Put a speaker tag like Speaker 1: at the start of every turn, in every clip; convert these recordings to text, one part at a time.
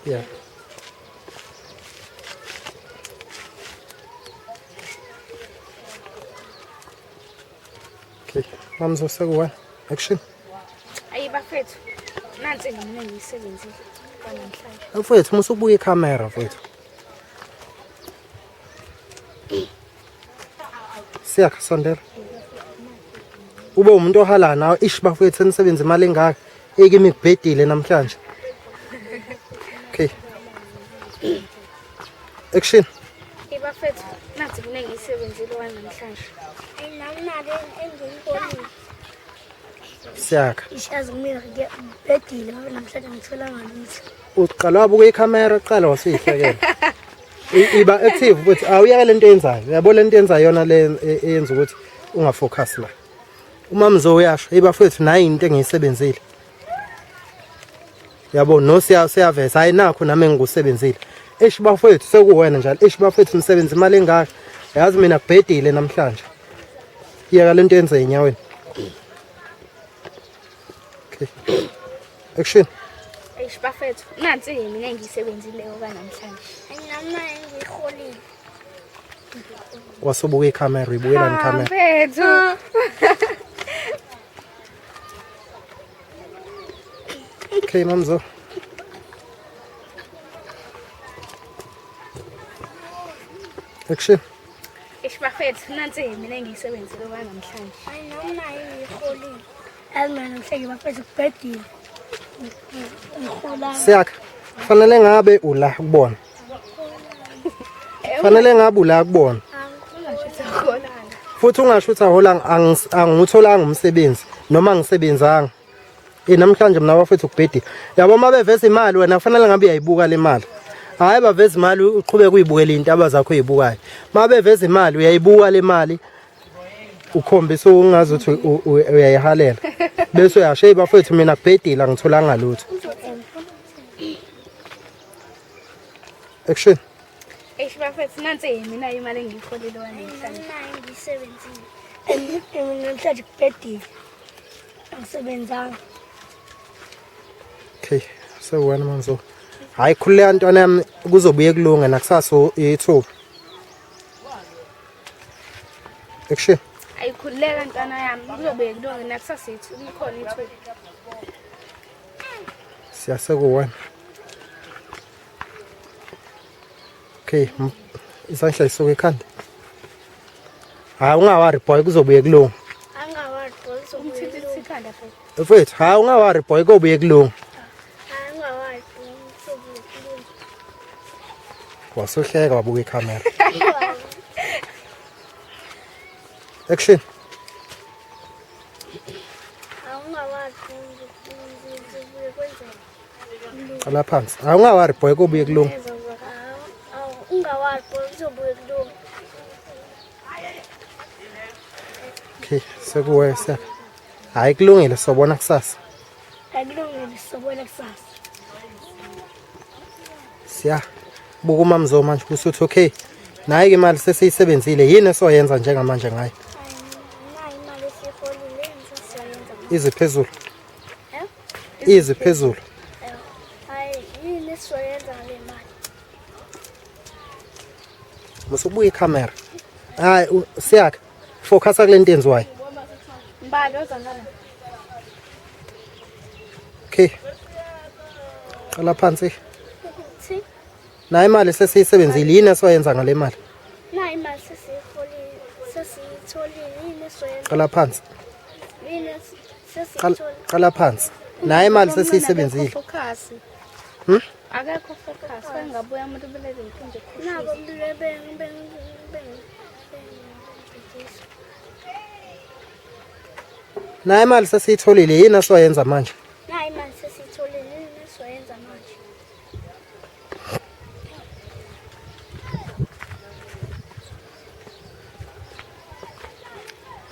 Speaker 1: Yeah. Okay, Mamzo sekuwena. Action.
Speaker 2: Ayi bafethu, nansi mina ngiyisebenzile kwanamhlanje.
Speaker 1: Mfowethu musa ukubuka ikhamera mfowethu. Siyakha sondela. Ube umuntu ohala nawe ish bafowethu senisebenza imali engaka ekimi kubhedile namhlanje. Okay. Action.
Speaker 2: Ayi bafethu, nansi mina ngiyisebenzile kwanamhlanje.
Speaker 3: Ayi nami nale engiyibonile.
Speaker 1: Siyakha.
Speaker 3: Ishazi kumina ngibhedile ngoba namhlanje ngitholanga lutho.
Speaker 1: Uqala wabuka ikhamera uqala wasuyihlekela. Iba active ukuthi awuyeke lento yenzayo. Uyabo lento yenzayo yona le eyenza ukuthi ungafocus la. Umamzo uyasho, hey bafowethu nayi into engiyisebenzile. Yabo no siya siyaveza hayi nakho nami engikusebenzile. Eish bafowethu sekuwena njalo. Eish bafowethu nisebenza imali engaka. Yazi mina kubhedile namhlanje. Yeka lento yenze enyaweni. Okay. Action.
Speaker 2: Eish bafethu, nansi mina engiyisebenzile kwanamhlanje.
Speaker 3: Ayi nami nayo engiyiholile.
Speaker 1: Wasubuka ikhamera uyibukelani ikhamera.
Speaker 2: Bafethu.
Speaker 1: Okay Mamzo. Action.
Speaker 2: Eish bafethu, nansi mina engiyisebenzile kwanamhlanje.
Speaker 3: Ayi nami nayo engiyiholile. Yazi mina namhlanje bafethu kubhedile. Ngihola.
Speaker 1: Siyakha. Fanele ngabe ula kubona. Fanele ngabe ula kubona.
Speaker 2: Ungasho ukuthi
Speaker 1: Futhi ungasho ukuthi ahola angutholanga umsebenzi noma angisebenzanga. Eh namhlanje mina bafethu kubhedile. Yabo uma beveza imali wena kufanele ngabe uyayibuka le mali. Hayi baveza imali uqhubeke uyibukele intaba zakho oyibukayo. Uma beveza imali uyayibuka le mali ukhombisa ungazi ukuthi uyayihalela. Bese uyasho hey bafethu mina kubhedile angitholanga lutho. Action.
Speaker 2: Eish bafethu, nansi mina imali engiyiholile kwanamhlanje.
Speaker 3: Nayo engiyisebenzile. And mina namhlanje kubhedile. Angisebenzanga.
Speaker 1: Okay, sewena manzo. Hayi khululeka ntwana yami kuzobuye kulunge nakusasa ithuba. Action.
Speaker 2: Ayikhululeka ntwana yami, kuzobuye kulunge nakusasa ithuba, likhona ithuba.
Speaker 1: Siyasekuwena. Okay, isandla isuke ekhanda. Hayi ungawari boy kuzobuye kulunga.
Speaker 3: Angawari boy kuzobuye
Speaker 2: Umthinta
Speaker 3: kulunga.
Speaker 2: ikhanda phela.
Speaker 1: Mfethu, hayi ungawari boy kobuye kulunga.
Speaker 3: Angawari boy kuzobuye kulunga.
Speaker 1: Wasuhleka wabuka ikhamera. Action.
Speaker 3: Awungawari boy kuzobuye kwenzeka.
Speaker 1: Qala phansi. Hayi ungawari boy kobuye kulunga.
Speaker 3: Ungawari boy kuzobuye kulunga.
Speaker 1: Okay, sekuwe siyakha. Hayi kulungile sobona kusasa.
Speaker 3: Akulungile sobona kusasa.
Speaker 1: Siya. Buka umamzo manje usuthi okay. Nayi ke imali sesiyisebenzile yini esoyenza njengamanje ngayo?
Speaker 3: Nayi imali esiyiholile engizoyenza.
Speaker 1: Izi phezulu.
Speaker 3: Eh?
Speaker 1: Izi phezulu.
Speaker 3: Hayi yini esizoyenza ngale mali?
Speaker 1: Musukubuka ikhamera. Hayi siyakha. Focusa kule nto yenziwayo.
Speaker 2: Mbali oza ngala.
Speaker 1: Okay. Qala phansi.
Speaker 3: Thi
Speaker 1: Nayi imali sesiyisebenzile yini esoyenza ngale mali?
Speaker 3: nayi imali sesiyiholile sesiyitholile yini esizoyenza?
Speaker 1: Qala phansi.
Speaker 3: Yini
Speaker 1: Qala
Speaker 3: sesiyitholile?
Speaker 1: qala phansi. Nayi imali sesiyisebenzile.
Speaker 2: Focus.
Speaker 1: Hmm?
Speaker 2: Akekho focus. Kangabuya umuntu belele inkunzi.
Speaker 3: Nabo beng beng beng beng.
Speaker 1: Nayi imali sesiyitholile yini esoyenza manje?
Speaker 3: Nayi imali sesiyitholile yini esizoyenza manje?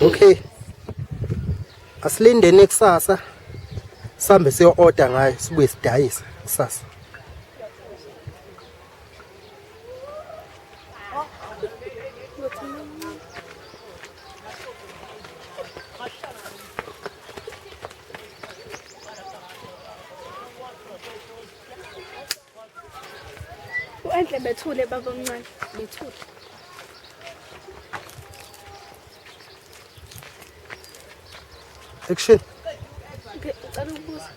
Speaker 1: Okay. Asilindeni kusasa. Sambe siyo order ngayo sibuye sidayise kusasa.
Speaker 2: Kahle bethule baba omncane, bethule.
Speaker 1: Action.
Speaker 2: Okay, ucela ukubuza.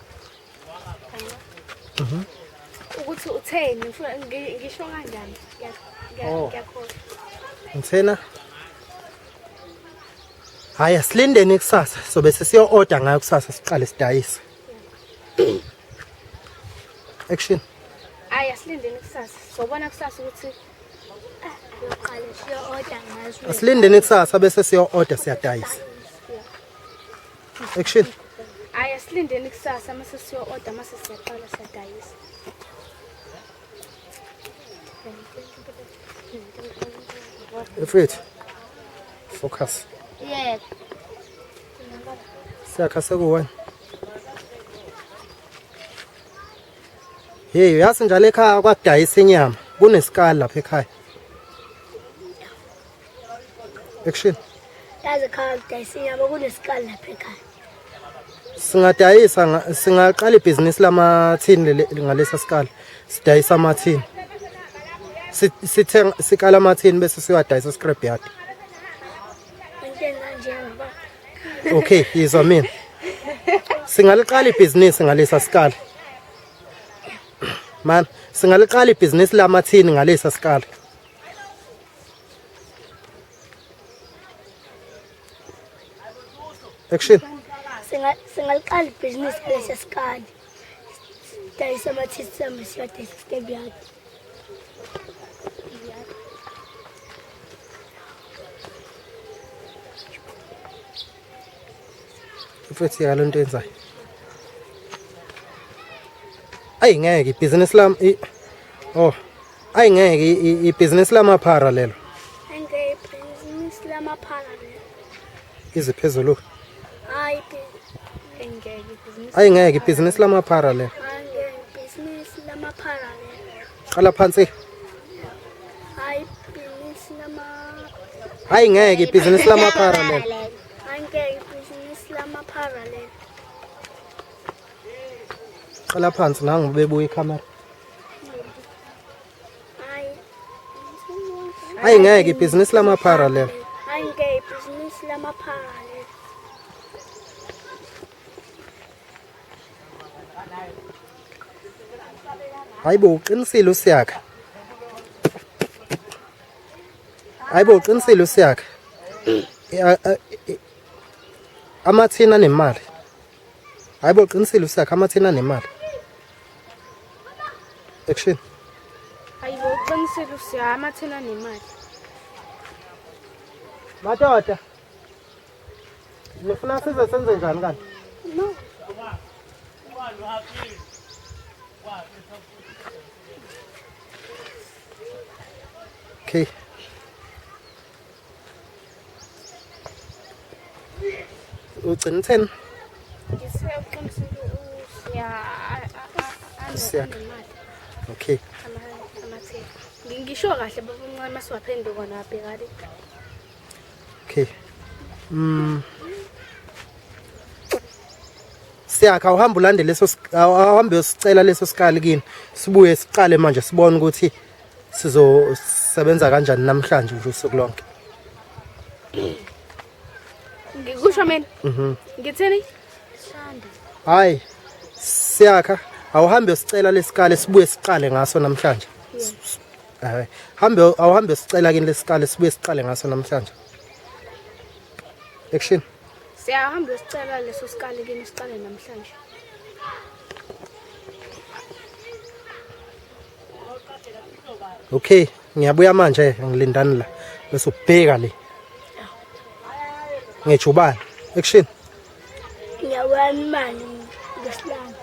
Speaker 2: Mhm. Ukuthi utheni ngifuna ngisho kanjani?
Speaker 1: Oh.
Speaker 2: Ngiyakholwa.
Speaker 1: Ngithena. Hayi asilindeni kusasa sobe sesiyo order ngayo kusasa siqale sidayise. Action.
Speaker 2: Hayi asilindeni kusasa. Sobona kusasa ukuthi
Speaker 3: Yoqale siyo-order ngazo.
Speaker 1: Asilindeni kusasa bese siyo order siyadayisa. Action.
Speaker 2: Hayi asilindeni kusasa mase siyo order mase siyaqala siyadayisa.
Speaker 1: Mfethu. Focus.
Speaker 3: Yebo.
Speaker 1: Siyakha sekuwena. Hey, uyazi njalo ekhaya kwadayisa inyama. Kunesikali lapha ekhaya. Action.
Speaker 3: Yazi ekhaya kudayisa inyama kunesikali lapha ekhaya.
Speaker 1: Singadayisa singaqala ibhizinisi lamathini ngalesa sikali. Sidayisa amathini. Sithenga sikala amathini bese siwadayisa scrap yard.
Speaker 3: Into enza nje baba.
Speaker 1: Okay, yizwa mina. Singaliqala ibhizinisi ngalesa sikali. Man, singaliqala ibhizinisi lamathini ngalesa sikali. Action.
Speaker 3: Singaliqala ibhizinisi ngalesa sikali. Sidayisa amathini sihambe siyodayisa scrap yard.
Speaker 1: Mfethu yeka lento yenzayo. Ayi ngeke ibhizinisi lami oh ayi ngeke ibhizinisi lamaphara lelo.
Speaker 3: Angeke ibhizinisi lamaphara lelo.
Speaker 1: Ize phezulu.
Speaker 3: Hayi
Speaker 2: Engeke ibhizinisi.
Speaker 1: Ayi ngeke ibhizinisi lamaphara lelo.
Speaker 3: Angeke ibhizinisi lamaphara lelo.
Speaker 1: Qala phansi.
Speaker 3: Hayi ibhizinisi lama
Speaker 1: Hayi ngeke ibhizinisi lamaphara lelo.
Speaker 3: Angeke ibhizinisi lamaphara lelo.
Speaker 1: Qala phansi nangu bebuya ikhamera.
Speaker 3: Hayi.
Speaker 1: Hayi ngeke ibhizinisi lamaphara lelo.
Speaker 3: Angeke ibhizinisi lamaphara lelo.
Speaker 1: Hayibo uqinisile usiyakha. Hayibo uqinisile usiyakha. Amathini anemali. Hayibo uqinisile usiyakha amathini anemali. Action.
Speaker 2: Hayibo uqinisile usiya amathini anemali.
Speaker 1: Madoda. Nifuna size senze njani kanti?
Speaker 3: No.
Speaker 1: Okay. Ugcina utheni?
Speaker 2: Ngithe uqinisile usiya
Speaker 1: Usiyakha.
Speaker 2: anemali.
Speaker 1: Okay.
Speaker 2: Amathini. Ngisho kahle baba omncane masiwaphenduka nabheka le.
Speaker 1: Okay. Siyakha uhamba ulandele leso awuhambe uyosicela leso sikali kini. Sibuye siqale manje sibone ukuthi sizosebenza kanjani namhlanje nje usuku lonke.
Speaker 2: Ngikusho mina. Ngithini?
Speaker 1: Hayi. Siyakha awuhambe uyosicela lesikali sibuye siqale ngaso namhlanje. Hayi. Hambe awuhambe usicela kini lesikali sibuye siqale ngaso namhlanje. Action.
Speaker 2: Siyahamba uyosicela leso sikali kini siqale namhlanje.
Speaker 1: Okay, ngiyabuya manje ngilindani la. Bese ubheka le. Ngejubane. Action.
Speaker 3: Ngiyabuya imali ngesilanga.